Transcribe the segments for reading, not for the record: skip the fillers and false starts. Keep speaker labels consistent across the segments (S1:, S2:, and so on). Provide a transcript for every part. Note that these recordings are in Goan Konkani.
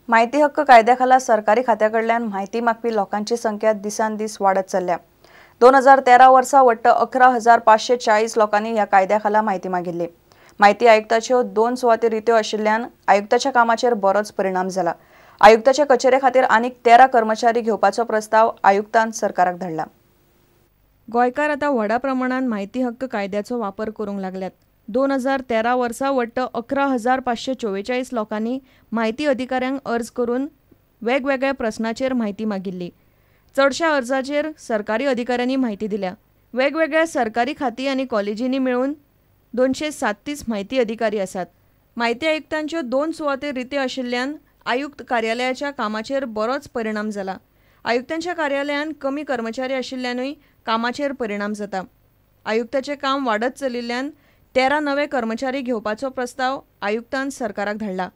S1: म्हायती हक्क कायद्या खाला सरकारी खात्या कडल्यान म्हायती मागपी लोकांची संख्या दिसान दीस वाडत चल्ल्या. 2013 वर्सा वट्ट 11,540 लोकांनी ह्या कायद्या खाला म्हायती मागिल्ली. म्हायती आयुक्ताच्यो 2 सुवाती रित्यो आशिल्ल्यान आयुक्ताच्या कामाचेर बरोच परिणाम जाला. आयुक्ताच्या कचेरे खातीर आनीक 13 कर्मचारी घेवपाचो प्रस्ताव आयुक्तान सरकाराक धाडला. गोंयकार आतां व्हडा प्रमाणान म्हायती हक्क कायद्याचो वापर करूंक लागल्यात. 2013 वर्सा वट्ट 11,544 लोकांनी म्हायती अधिकाऱ्यांक अर्ज करून वेगवेगळ्या प्रस्नाचेर म्हायती मागिल्ली. चडशा अर्जाचेर सरकारी अधिकाऱ्यांनी म्हायती दिल्या. वेगवेगळ्या सरकारी खातीं आनी कॉलेजींनी मेळून 237 म्हायती अधिकारी आसात. म्हायती आयुक्तांच्यो 2 सुवाती रित्यो आशिल्ल्यान आयुक्त कार्यालयाच्या कामाचेर बरोच परिणाम जाला. आयुक्तांच्या कार्यालयांत कमी कर्मचारी आशिल्ल्यानूय कामाचेर परिणाम जाता. आयुक्ताचें काम वाडत चलिल्ल्यान 13 नवे कर्मचारी घेवपाचो प्रस्ताव आयुक्तान सरकाराक धाडला.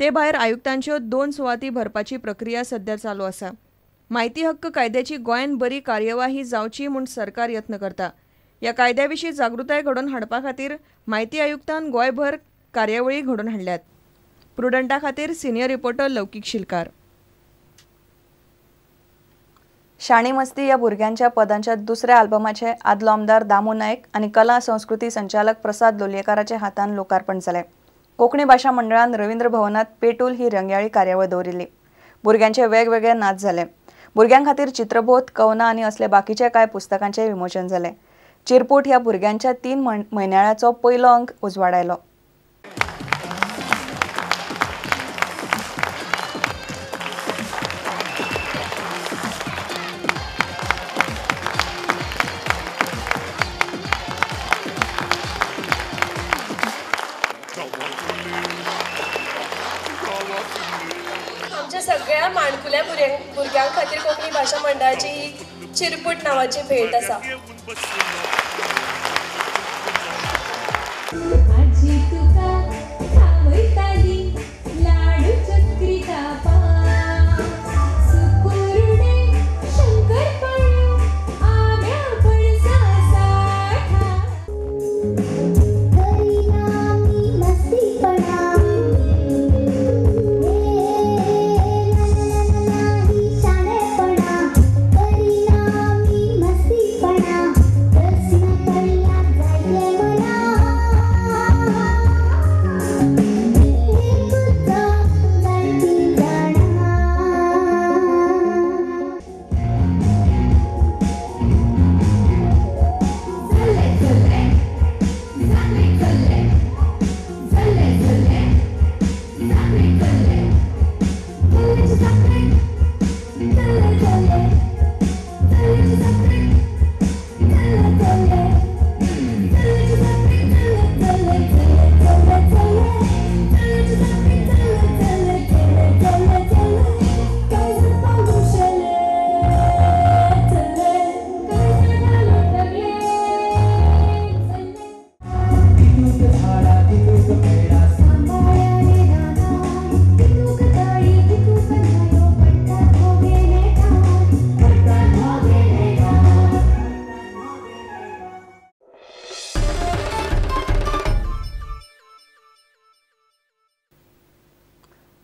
S1: ते भायर आयुक्तांच्यो 2 सुवाती भरपाची प्रक्रिया सध्या चालू आसा. म्हायती हक्क कायद्याची गोंयांत बरी कार्यवाही जावची म्हूण सरकार यत्न करता. ह्या कायद्या विशीं जागृताय घडोवन हाडपा खातीर म्हायती आयुक्तान गोंयभर कार्यावळी घडोवन हाडल्यात. प्रुडंटा खातीर सिनियर रिपोर्टर लौकीक शिलकार. शाणी मस्ती ह्या भुरग्यांच्या पदांच्या दुसऱ्या आल्बमाचे आदलो आमदार दामू नायक आनी कला संस्कृती संचालक प्रसाद लोलयेकाराच्या हातान लोकार्पण जालें. कोंकणी भाशा मंडळान रवींद्र भवनात पेटूल ही रंगयाळी कार्यावळ दवरिल्ली. भुरग्यांचे वेगवेगळे नाच जाले. भुरग्यां खातीर चित्रबोध, कवनां आनी असले बाकीचे कांय पुस्तकांचें विमोचन जालें. चिरपूट ह्या भुरग्यांच्या 3 म्हयन्याळ्याचो पयलो अंक उजवाडायलो.
S2: सगळ्या माणकुल्या भुरग्यां खातीर कोंकणी भाशा मंडळाची ही चिरपूट नांवाची भेट आसा.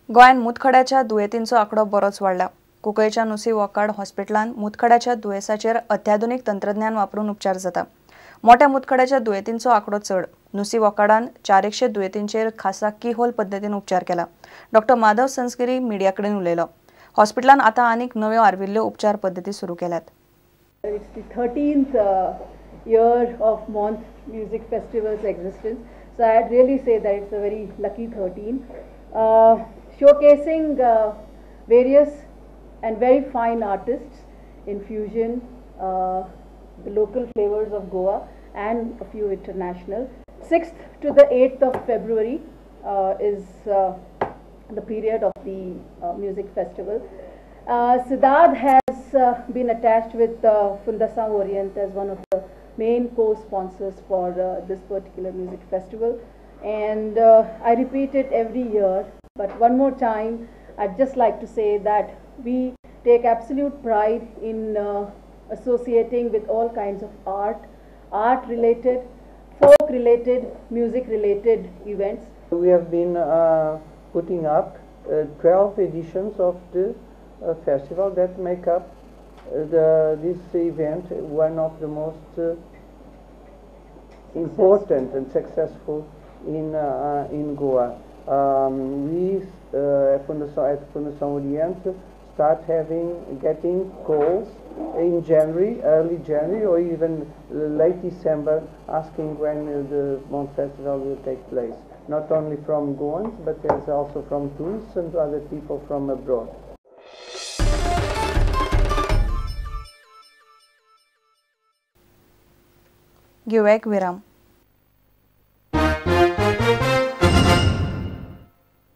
S1: गोंयांत मुतखड्याच्या दुयेंतींचो आंकडो बरोच वाडला. कुंकळेच्या नुसी वॉकार्ड हॉस्पिटलांत मुतखड्याच्या दुयेंसाचेर अत्याधुनीक तंत्रज्ञान वापरून उपचार जाता. मोठ्या मुतखड्याच्या दुयेंतींचो आंकडो चड. नुसी वॉकार्डान 400 दुयेंतींचेर खासा कीहोल पद्दतीन उपचार केला. डॉक्टर माधव संस्गिरी मिडिया कडेन उलयलो. हॉस्पिटलान आतां आनीक नव्यो आर्विल्ल्यो उपचार पद्दती सुरू केल्यात.
S3: It's the 13th year of Month Music Festival's existence. So I'd really say that it's a very lucky 13. Showcasing various and very fine artists in fusion, the local flavors of Goa and a few international. 6th to the 8th of February is the period of the music festival. Cidade has been attached with Fundação Orient as one of the main co-sponsors for this particular music festival. And I repeat it every year, but one more time, I'd just like to say that we take absolute pride in associating with all kinds of art, art-related, folk-related, music-related events.
S4: We have been putting up 12 editions of the festival that make up this event one of the most important and successful in Goa. We at Fundação Oriente start getting calls in January, early January or even late December, asking when the MONT Festival will take place. Not only from Goans, but there's also from tourists and other people from abroad.
S1: घेऊया एक विराम.